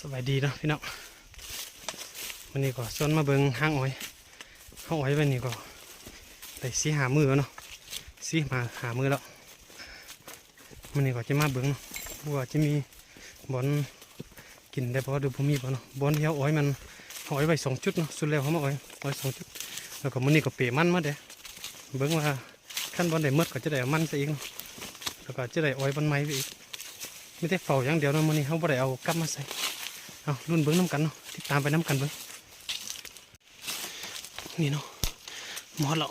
ສະບາຍດີເນາະພີ່ນ້ອງ, ມື້ນີ້ກໍຊວນມາເບິ່ງຮາງອ້ອຍ. ຮາງອ້ອຍໄວ້ນີ້ກໍໄດ້ສີ່ຫ້າມື້ແລ້ວເນາະ, ສີ່ຫ້າ ຫ້າມື້ແລ້ວ. ມື້ນີ້ກໍຈະມາເບິ່ງເນາະ ວ່າຈະມີບ່ອນກິນໄດ້ບໍ່ ຫຼືບໍ່ມີບໍ່ເນາະ. ບ່ອນທີ່ເຮົາອ້ອຍມັນ ເຮົາອ້ອຍໄວ້ສອງຈຸດເນາະ, ສຸດແລ້ວເຮົາມາອ້ອຍ ອ້ອຍສອງຈຸດ ແລ້ວກໍມື້ນີ້ກໍເປມັນມາເດ້. ເບິ່ງວ່າຄັນບ່ອນໃດໝົດກໍຈະໄດ້ເອົາມັນໃສ່ອີກເນາະ, ແລ້ວກໍຈະໄດ້ອ້ອຍບ່ອນໃໝ່ໄປອີກ. ມີແຕ່ເຝົ້າຢ່າງດຽວເນາະ, ມື້ນີ້ເຮົາບໍ່ໄດ້ເອົາກັບມາໃສ່. ເອົາລຸ້ນເບິ່ງນຳກັນເນາະ, ຕິດຕາມໄປນຳກັນເບິ່ງ. ນີ້ເນາະ ມາຮອດແລ້ວ.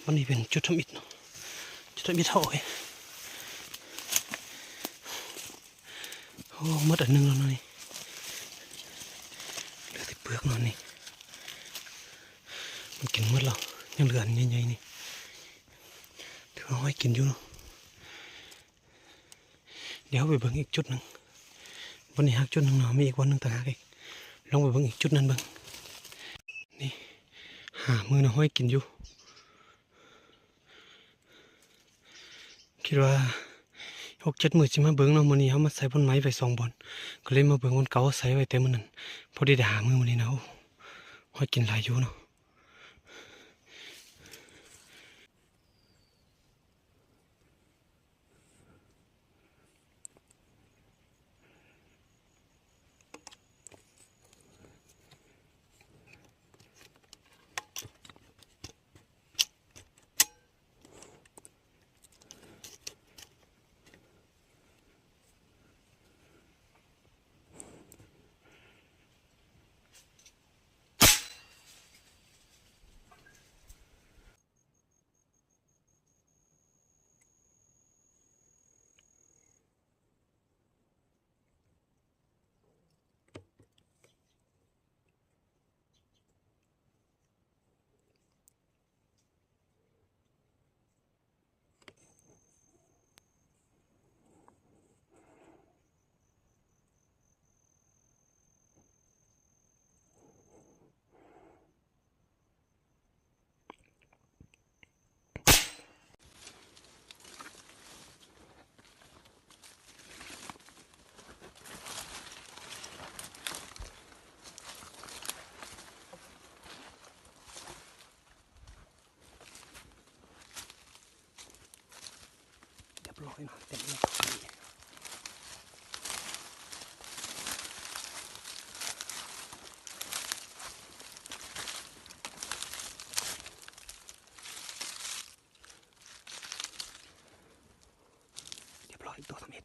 ບ່ອນນີ້ເປັນຈຸດທຳອິດເນາະ, ຈຸດທຳອິດເຮົາເອີຍ. ໂອ້ ໝົດອັນໜຶ່ງແລ້ວເນາະນີ້, ເຫຼືອແຕ່ເປືອກເນາະນີ້. ມັນກິນໝົດແລ້ວ, ຍັງເຫຼືອອັນໃຫຍ່ໆນີ້, ຖືວ່າຫ້ອຍກິນຢູ່ເນາະ. ດຽວເຮົາໄປເບິ່ງອີກຈຸດໜຶ່ງ. ບ່ອນນີ້ຫາກຈຸດໜຶ່ງເນາະ, ມີອີກບ່ອນໜຶ່ງຕ່າງຫາກອີກ. ລອງໄປເບິ່ງອີກຈຸດນັ້ນເບິ່ງ. ນີ້ ຫ້າມື້ນະ ຫ້ອຍກິນຢູ່. ຄິດວ່າຫົກເຈັດມື້ຊິມາເບິ່ງເນາະ. ມື້ນີ້ເຮົາມາໃສ່ບ່ອນໃໝ່ໄວ້ສອງບ່ອນ, ກໍເລີຍມາເບິ່ງບ່ອນເກົ່າໃສ່ໄວ້ແຕ່ມື້ນັ້ນ. ພໍດີໄດ້ຫ້າມື້ມື້ນີ້ນະ. ໂອ້ ຫ້ອຍກິນຫຼາຍຢູ່ເນາະ. ຮຽບຮ້ອຍເນາະ ເຕັມເລີຍ. ຮຽບຮ້ອຍ ອີກຕົວທຳອິດ.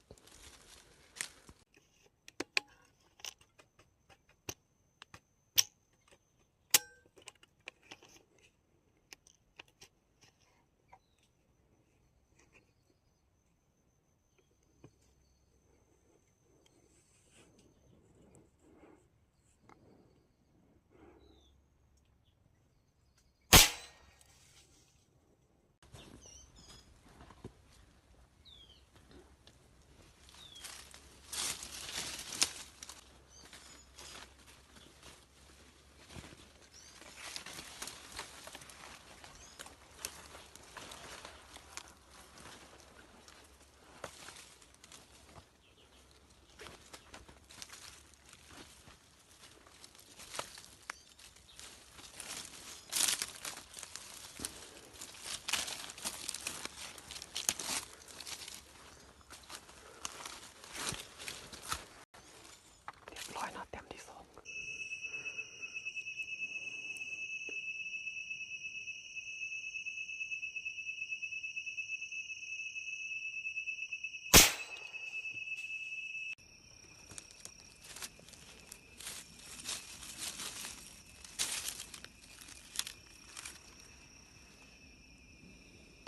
ຮຽບຮ້ອຍເນາະ ແຕ້ມທີສອງ.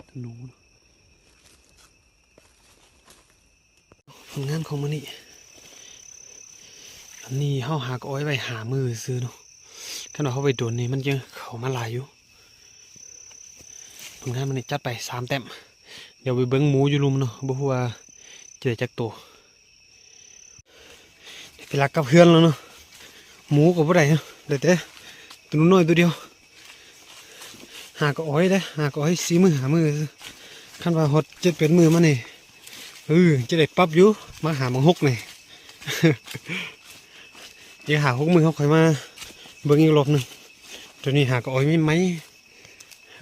ທະນູ. ຜົນງານຂອງມື້ນີ້ ອັນນີ້ເຮົາຫາກະອ້ອຍໄວ້ຫ້າມື້ຊື່ເນາະ, ຄັນວ່າເຮົາໄວ້ດົນນີ້ມັນຈະເຂົ້າມາຫຼາຍຢູ່. ຜົນງານມື້ນີ້ຈັດໄປສາມແຕ້ມ. ດຽວໄປເບິ່ງໝູຢູ່ລຸ່ມເນາະ, ບໍ່ຮູ້ວ່າຈະໄດ້ຈັກໂຕ. ໄປລັກກັບເຮືອນແລ້ວເນາະ, ໝູກໍບໍ່ໄດ້ເນາະ, ໄດ້ແຕ່ໂຕໜ້ອຍໂຕດຽວ. ຫາກະອ້ອຍເດ້, ຫາກະອ້ອຍສີ່ມື້ຫ້າມື້. ຄັນວ່າຮອດເຈັດແປດມື້ມານີ້ ເອີ ຈະໄດ້ປັບຢູ່, ມາຫາບັກຫົກນີ້. ອີກຫ້າຫົກມື້ເຮົາຄ່ອຍມາເບິ່ງອີກລອບໜຶ່ງ. ໂຕນີ້ຫາກໍອອຍໃໝ່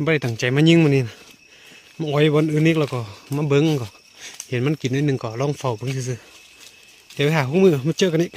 ໆ ບໍ່ໄດ້ຕັ້ງໃຈມາຍິງມື້ນີ້ນະ ມາອອຍບ່ອນອື່ນອີກ ແລ້ວກໍມາເບິ່ງ ກໍເຫັນມັນກິນໜ້ອຍໜຶ່ງ ກໍລອງເຝົ້າເບິ່ງຊື່ໆ. ດຽວອີກຫ້າຫົກມື້ມາເຈີກັນອີກ.